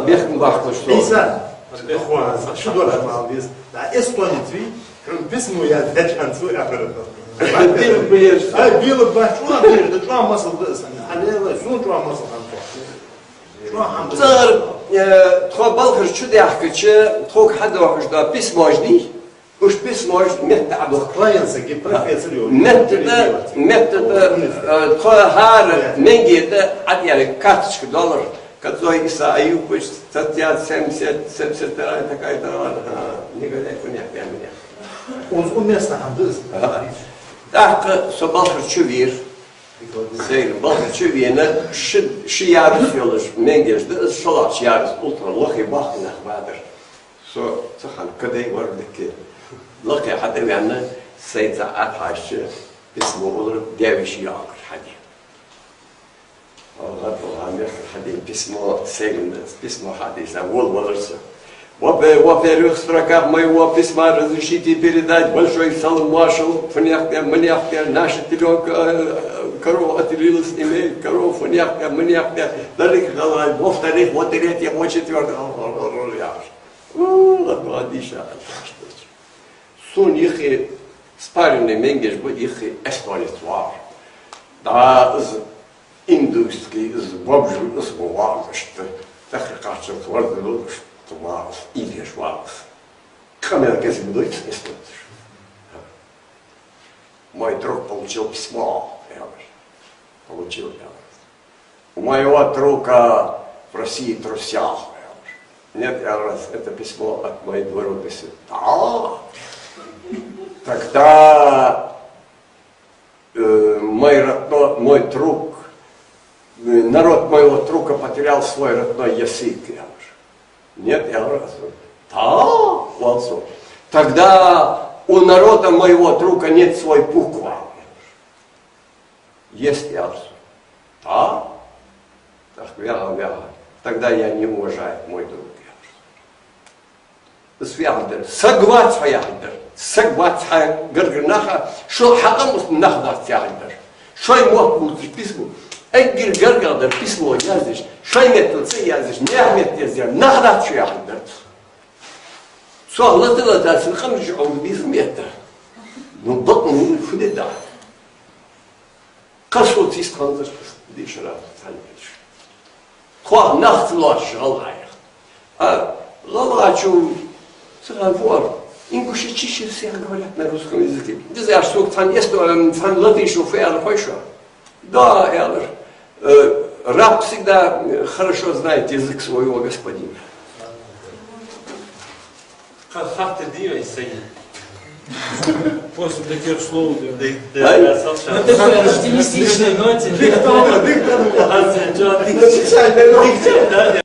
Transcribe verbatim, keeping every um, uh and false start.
Бехк ма баккхалаш цо. Ӏийса, шу дора мал деза. Да, эстонец вий, хьона письмо яздеча хана цо яхар. Ай, била беш. Ай, била беш, чӀоагӀа беш, да, чӀоагӀа масал да из. Хьалела, сона чӀоагӀа масал хиннад. ЦӀагӀара, э, тхо балхара чу даьхкача, тхога хьадоагӀаш да письмош дий? Уж письмош метта Ӏодохка. Клаенсаги профессор йола. Метта да, метта да, э, тхо хӀара менге да Ӏодерг карточка доллар, кацой Иса Аюпович, статья семьдесят, семьдесят вторая, такая-то, а, негодяй, фуннагӀа да, миннагӀа. Уж у места хьан дыз. Ага. ТӀаккха со балхара чу вера. Сайра балхара чу вена, ши, ши ярус йолаш менгеш да, шоллагӀча ярус ултара лохе бахка нах бадар. Со цу хана кадей вар дикке. Лакхе хьатӀаваьнна, сайца Ӏохьажача, письмо улар, даь-веший йоагӀар хьаде. Аллахь, Аллахь, мехкара хьаде письмо, сайна письмо хьадийца, вол валар со. Во-пе-, во-первых, в строках моего письма разрешите передать большой салам вашему, фуннагӀа да, миннагӀа да, наша телёнка, э, корова отелилась, имеет корову, фуннагӀа да, миннагӀа да, далеко голова, во-вторых, во-третьих, во-четвёртых, яхаш. У, ладно, ладно, иша. Сона юхе спаренный менгеш ба, юхе эстонец вар. Да, из индуйский, из бомж, из ма вар, иштта, тӀехьа кхаччалца вар да, иштта вар, индеш вар. Къамаьл кӀезига ма дой эстонцаш. Мой друг получил письмо, я говорю. Получил, я говорю. У моего друга в России друзья. Нет, я говорю, это письмо от моей двоюродной сестры. Да. Тогда, э, мой родной, мой друг, э, народ моего друга потерял свой родной язык, я говорю. Нет, я говорю, да, молодцы. Тогда у народа моего друга нет свой буквы. Есть, я говорю. Да? Так, вяха, вяха. Тогда я не уважаю, мой друг, я говорю. Из фу яхилга дар? Саг вац хьо яхилга дар. Саг вац хьа гаргара нах, шо хьакъам ус нах вац яхилга дар. Шоай мотт бувцаш письмо. Эггара гаргагӀа дар письмо яздеш. Шоай меттала ца яздеш, наьха метта яздаь, нах дац шо яхилга дар. Цох лата-лата сона къамаш Ӏомабе беза метта. Ну, бакъ, ну, фу де да? Кхы соца йист ханзар дешара цхьана хеташ. Тхох нах ца лоацаш гӀалгӀаех. А гӀалгӀачо цхьан вор, ингуши-чеши всех говорят на русском языке. Дизаш сога цхьан эсто, цхьан латиша фу аьлар хой шоана? Да, аьлар. Э, раб всегда, э, хорошо знает язык своего господина. Ха-, хаттар дий вай сайна? После таких слов, да. Да, да, да, совсем. На такой оптимистичной ноте. Диктатор, диктатор. Хаттар, чё, диктатор? Да, да.